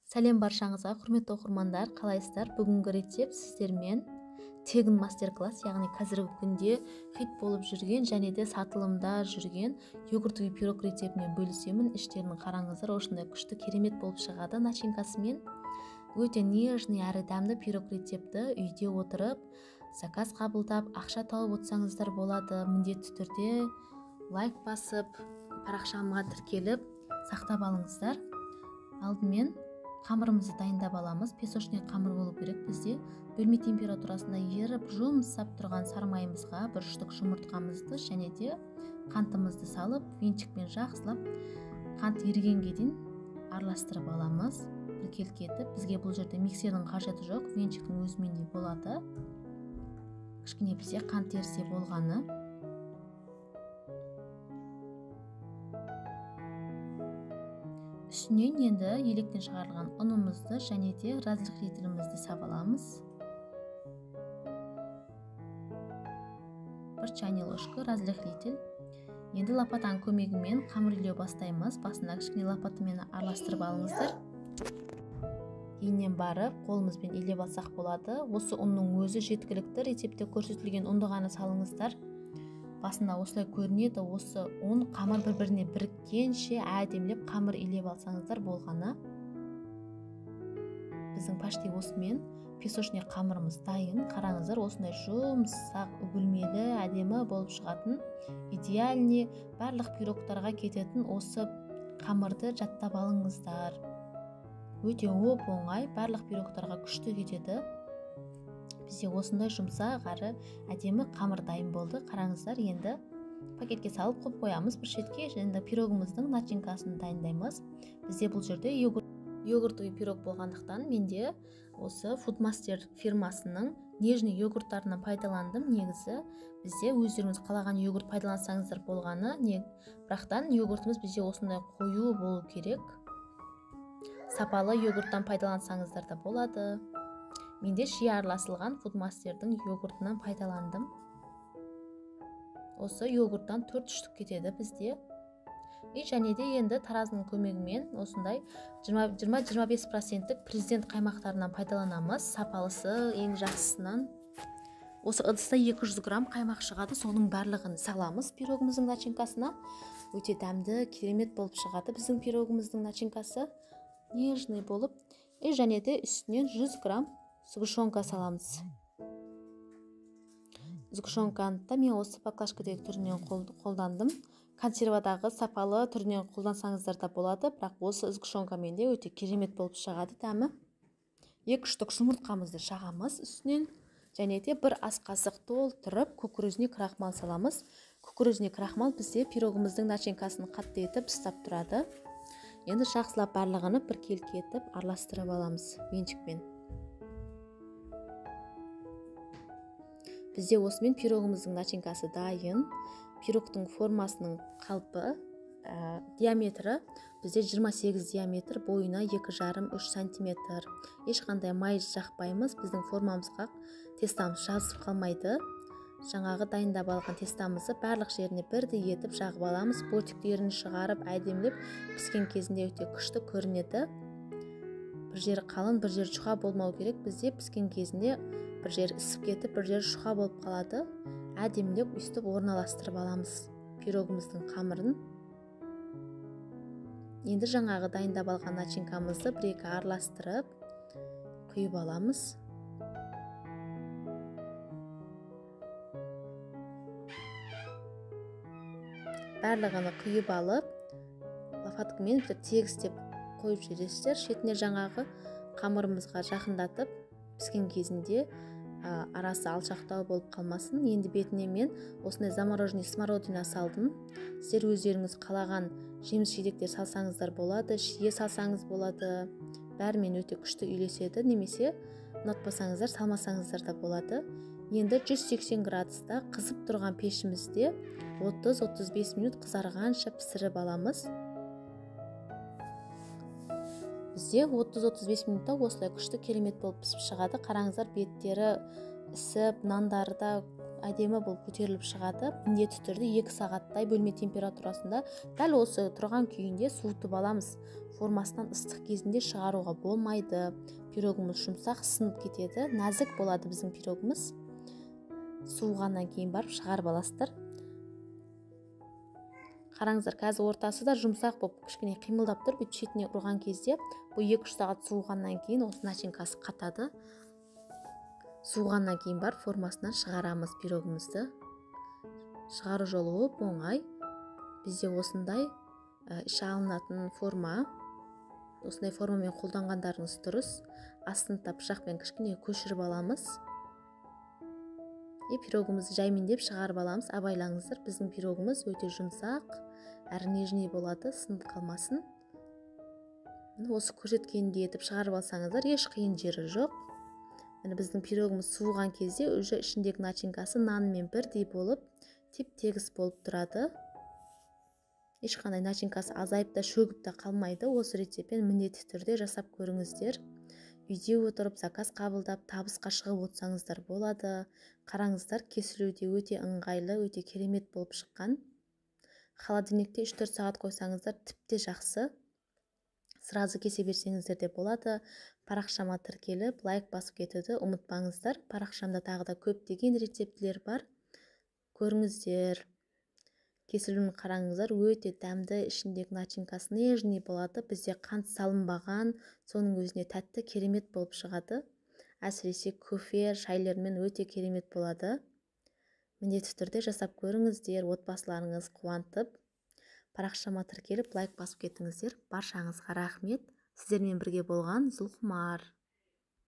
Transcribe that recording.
Сәлем баршаңызға, құрметті оқырмандар, қалайсыздар? Бүгінгі рецепт сіздермен тегін мастер-класс, яғни қазіргі күнде хит болып жүрген және де сатылымда жүрген йогуртовый пирог рецептімен бөлісемін. Іштерін қараңыздар, осындай күшті керемет болып шығады начинкасымен. Өте нежный әрі дәмді пирог рецепті үйде отырып заказ қабылдап, ақша тауып отырсаңыздар болады. Міндетті түрде лайк басып, парақшама тіркеліп, сақтап алыңыздар. Алдымен қамырымызды дайындап аламыз. Песочный қамыр болу керек бізде. Бөлме температурасында еріп, жұмсап тұрған сармайымызға бір штук жұмыртқамызды және де қантымызды салып, венчикпен жақсылап қант ерігенге дейін араластырып аламыз. Біркелкі етіп, бізге бұл жерде миксердің қажеті жоқ, венчиктің өзімен де болады. Кішкене бізде қант ерісе болғаны. Үстінен енді електен шығарылған ұнымызды және де разрыхлителімізді сап аламыз. Бір чайный ложка разрыхлитель. Енді лопатаның көмегімен қамыр илеу бастаймыз. Басында кішкене лопатамен араластырып алыңыздар. Кейіннен барып қолымызбен илеп алсақ болады. Осы ұнның өзі жеткілікті. Рецептте көрсетілген ұнды ғана салыңыздар. Басында осылай көрінеді. Осы ұн қамыр бір-біріне біріккенше әдемілеп қамыр илеп алсаңыздар болғаны. Біздің почти осымен песочный қамырымыз дайын. Қараңыздар, осындай жұмсақ, үгілмелі, әдемі болып шығатын, идеальный барлық пирогтарға кететін осы қамырды жаттап алыңыздар. Өте оп-оңай, барлық пирогтарға күшті кетеді. Бізде осындай жұмсақ әрі әдемі қамыр дайын болды. Қараңыздар, енді пакетке салып қойып қоямыз бір шетке. Енді пирогымыздың начинкасын дайындаймыз. Бізде бұл жерде йогуртовый пирог болғандықтан менде осы Foodmaster фирмасының нежный йогурттарынан пайдаландым. Негізі бізде өздеріңіз қалаған йогурт пайдалансаңыздар болғаны, бірақтан йогуртымыз бізде осындай қою болу керек. Сапалы йогурттан пайдалансаңыздар да болады. Менде ши араласылған Foodmaster'дің йогуртынан пайдаландым. Осы йогурттан 4 штук кетеді бізде. И және де енді таразының көмегімен осындай 20-25% президент қаймақтарынан пайдаланамыз. Сапалысы ең жақсысынан. Осы ыдыста 200 грамм қаймақ шығады. Соның барлығын саламыз пирогымыздың начинкасына. Өте дәмді, керемет болып шығады біздің пирогымыздың начинкасы. Нежный болып. И және де үстінен 100 грамм сгущенка саламыз. Сгущенканы да мен осы баклажкадегі түрінен қолдандым. Консервадағы сапалы түрінен қолдансаңыздар да болады, бірақ осы сгущенкамен де өте керемет болып шығады дәмі. 2 штук жұмыртқамызды шағамыз үстінен және де бір ас қасық толтырып кукурузный крахмал саламыз. Кукурузный крахмал бізде пирогымыздың начинкасын қатты етіп ұстап тұрады. Енді жақсылап барлығын біркелкі етіп араластырып аламыз венчикпен. Бізде осымен пирогымыздың начинкасы дайын. Пирогтың формасының қалпы, диаметрі бізде 28 диаметр, бойына 2,5-3 сантиметр. Ешқандай май жақпаймыз, біздің формамызға тестамыз жабысып қалмайды. Жаңағы дайындап алған тестамызды барлық жеріне бірдей етіп жағып аламыз. Бортиктерін шығарып әдемілеп піскен кезінде өте күшті көрінеді. Бір жері қалын, бір жері жұқа болмау керек. Бізде піскен кезінде бір жері ісіп кетіп, бір жері жұқа болып қалады. Әдемілеп өстіп орналастырып аламыз пирогымыздың қамырын. Енді жаңағы дайындап алған начинкамызды бір-екі араластырып құйып аламыз. Барлығını құйып алып, лопаткамен бір тегістеп қойып жібересіздер. Шетіне жаңағы қамырымызға жақындатып, піскен кезінде арасы алшақтау болып қалмасын. Енді бетіне мен осындай замороженный смородина салдым. Сіздер өздеріңіз қалаған жеміс жидектер салсаңыздар болады, шие салсаңыз болады. Бәрімен өте күшті үйлеседі, немесе ұнатпасаңыздар салмасаңыздар да болады. Енді 180 градуста қызып тұрған пешімізде 30-35 минут қызарғанша пісіріп аламыз. Бізде 30-35 минутта осылай күшті керемет болып пісіп шығады. Қараңыздар, беттері ісіп, нандары да Әдемі болып көтеріліп шығады. Міндетті түрде 2 сағаттай бөлме температурасында дәл осы тұрған күйінде суытып аламыз. Формасынан ыстық кезінде шығаруға болмайды. Пирогымыз жұмсақ, сынып кетеді, нәзік болады біздің пирогымыз. Суығаннан кейін барып шығарып аласыздар. Қараңыздар, қазір ортасы да жұмсақ болып кішкене қимылдап тұр. Бүйтіп шетіне ұрған кезде бұл 2-3 сағат суығаннан кейін осы начинкасы қатады. Суығаннан кейін барып формасынан шығарамыз пирогымызды. Шығару жолы оп-оңай. Бізде осындай іші алынатын форма. Осындай формамен қолданғандарыңыз дұрыс. Астын пышақпен кішкене көшіріп аламыз. И пирогымызды жаймендеп шығарып аламыз. Абайлаңыздар, біздің пирогымыз өте жұмсақ, әрі нежный болады, сынып қалмасын. Осы көрсеткендей етіп шығарып алсаңыздар, еш қиын жері жоқ. Міне, біздің пирогымыз суыған кезде уже ішіндегі начинкасы нанымен бірдей болып, теп-тегіс болып тұрады. Ешқандай начинкасы азайып та шөгіп та қалмайды. Осы рецептпен міндетті түрде жасап көріңіздер. Үйде отырып заказ қабылдап табысқа шығып отырсаңыздар болады. Қараңыздар, кесілуі де өте ыңғайлы, өте керемет болып шыққан. Холодильникте 3-4 сағат қойсаңыздар тіпті жақсы. Сразу кесе берсеңіздер де болады. Парақшама тіркеліп, лайк басып кетуді ұмытпаңыздар. Парақшамда тағы да көптеген рецептілер бар. Көріңіздер. Кесілуін қараңыздар, өте дәмді, ішіндегі начинкасы нежный болады. Бізде қант салынбаған, соның өзіне тәтті, керемет болып шығады. Әсіресе кофе, шайлермен өте керемет болады. Міндетті түрде жасап көріңіздер, отбасыларыңыз қуантып. Парақшама тіркеліп, лайк басып кетіңіздер. Баршаңызға рахмет. Сіздермен бірге болған Зұлқұмар.